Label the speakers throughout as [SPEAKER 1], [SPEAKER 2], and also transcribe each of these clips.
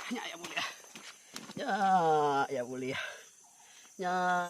[SPEAKER 1] Nya iya bulih. Nya iya bulih. Nya.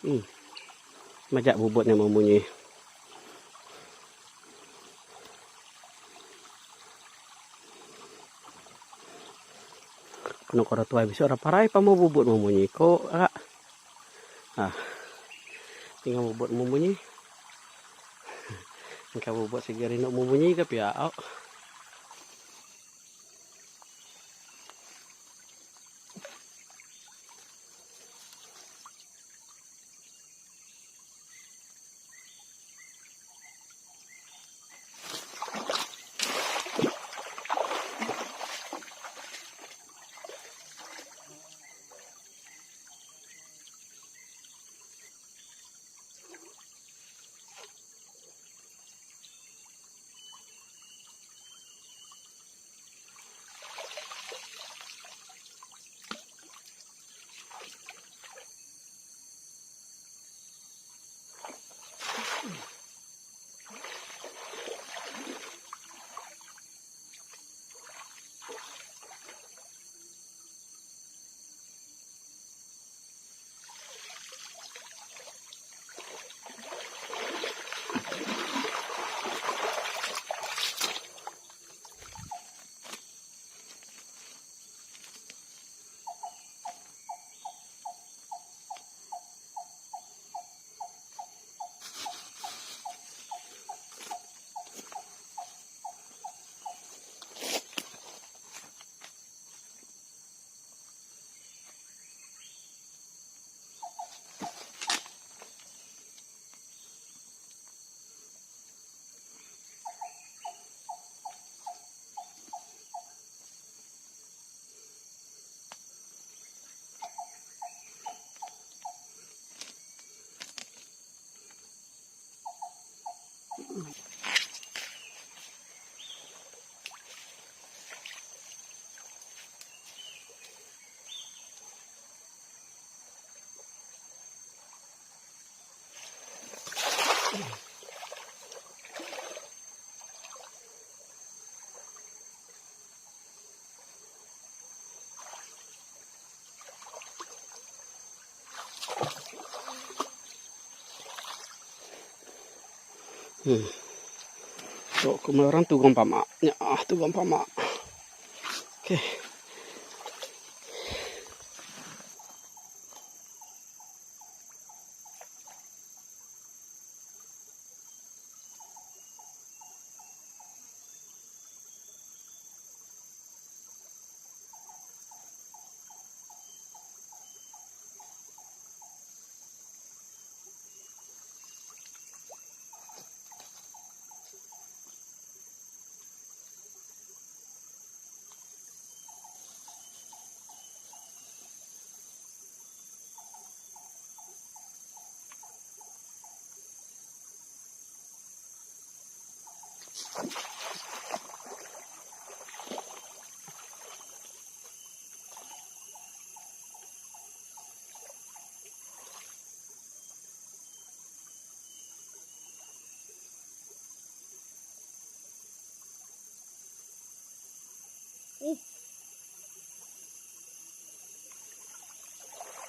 [SPEAKER 1] Hmm. Majak bubut nya memunyi. Kenu ko orang tuai bisi orang parai pama bubut memunyi ko rak. Ha. Tinggal bubut memunyi. Engka bubut sigi rindu memunyi ke pia au. Hmm. Tu ku orang tugong pama. Nya ah tugong pama. Okey.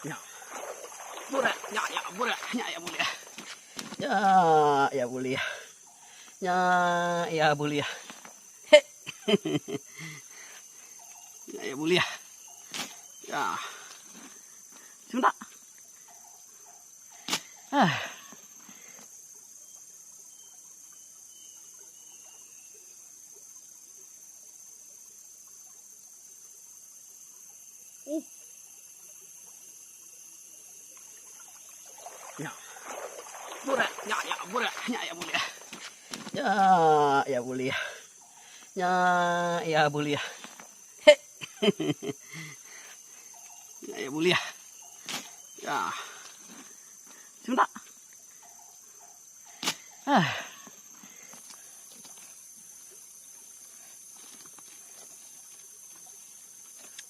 [SPEAKER 1] Ya. Burak, ya ya burak, ya ya boleh. Ya ya boleh. Ya ya boleh. He. Ya ya boleh. Ya. Sebentar. Ah. Ya. Burak, ya ya burak, ya ya boleh. Ya ya boleh. Ya ya boleh. He. Ya ya boleh. Ya. Sebentar. Ah.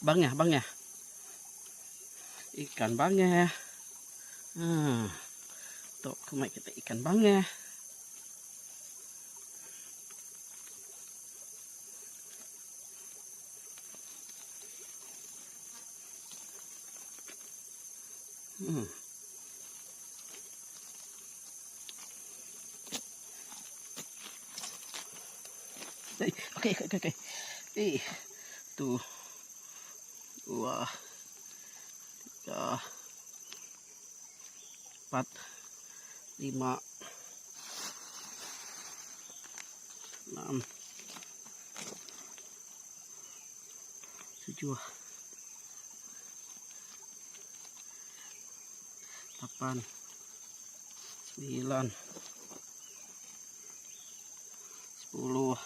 [SPEAKER 1] Bangah, bangah. Ikan bangah. Tok kemai kita ikan bangah. Okey okey okey. Eh. Tu. Dua. Tiga. Empat. Lima. Enam. Tujuh. Lapan. Sembilan. Sepuluh.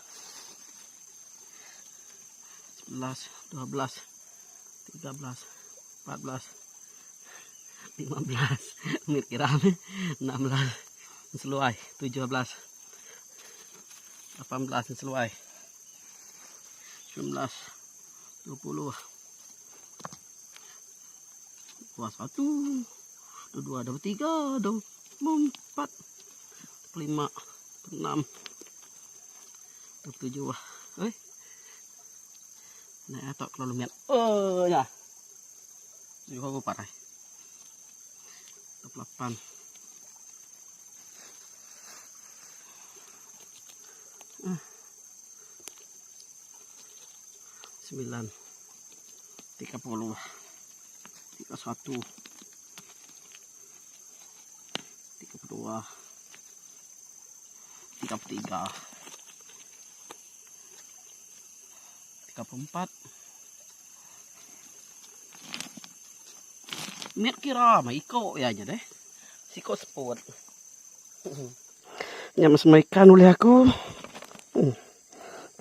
[SPEAKER 1] 11, 12, 13, 14, 15, mit kira 16, seluai, 17, 18 seluai, 19, 20, 21, 22, 23, 24, 25, 26, 27. Eh. Naik atok kelalu miat. Oh ya. Tujuh aku parai. 28. Ah. 9 30 31 32 33 34 Mit kira mah iko iya nya deh. Siko seput. Nya meh semua ikan ulih aku. Hmm.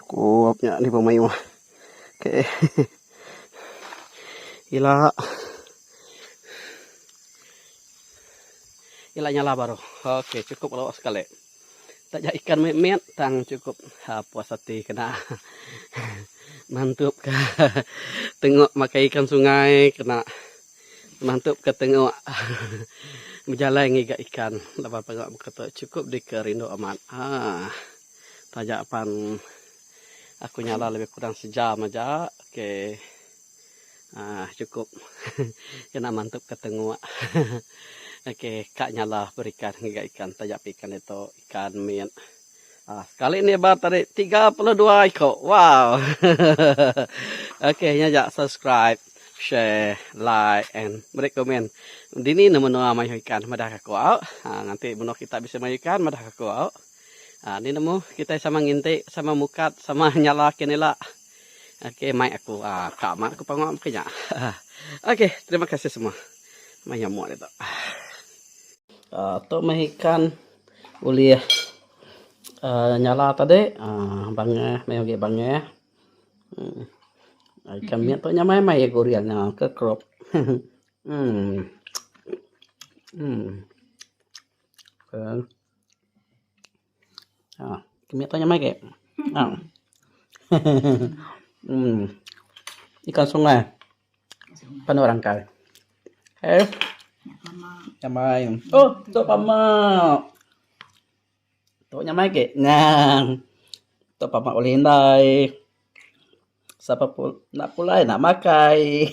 [SPEAKER 1] Cukup nya ni pemayuh. Okey. Ila. Ila nyala baru. Okey, cukup lawa sekali. Taja ikan mit-mit tang chukup puas ati kena mantup ka tengok makai ikan sungai kena mantup ka tengok bejalai ngiga ikan laban pengawa baka tu chukup dikerindu amat aaa taja pan aku nyala lebih kurang sejam aja okey aaa chukup kena mantup ka tengok. Okey ka nyala berikan ngiga ikan taja pi ikan ditu ikan mit. Ah sekali ni ba tadi 32 iko. Wow. Okey nya ja subscribe, share, like and beri komen. Dini ne menua mayuh ikan madah ka aku au. Ah nganti menua kita bisi mayuh ikan madah ka aku au. Ah ni nemu kitai sama nginti sama mukat sama nyala kin ila. Okey mai aku ah ka amat aku pango meka nya. Okey terima kasih semua. Mai nyamuk ditu. Uh, tu meh ikan ulih uh, nyala tadi uh, bangeh meh agi bangeh. Hmm. Ikan mit tu nyamai mai goreng nya ke krop. hmm. Hmm. Okay. Ha, kemik tu nyamai ke? Ha. hmm. Ikan sungai. Panu rangkai. Eh. Nyamai. Oh, tu pama. Tu nyamai ke? Nah. Tu pama ulih indai. Sapa pul nak pulai nak makai.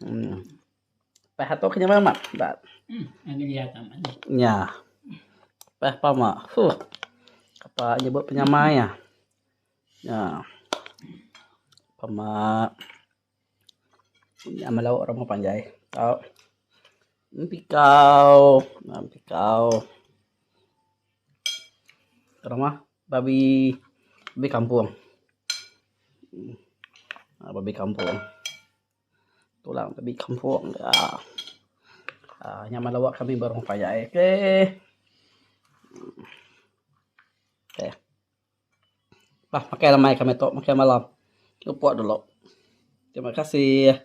[SPEAKER 1] hmm. Pah tu ke nyamai amat. Nya. Pah pama. Huh. Kapa nyebut penyamai ah. Nya. Pama. Nya melawa rumah panjai. Tau. Empikau, empikau. Rumah babi babi kampung. Babi kampung. Tulang babi kampung ka. Aaa nya mah lawa kami ba rumah panjai okey. Okey. Bah makai lemai kami tu makai malam. Lupok dulu. Terima kasih.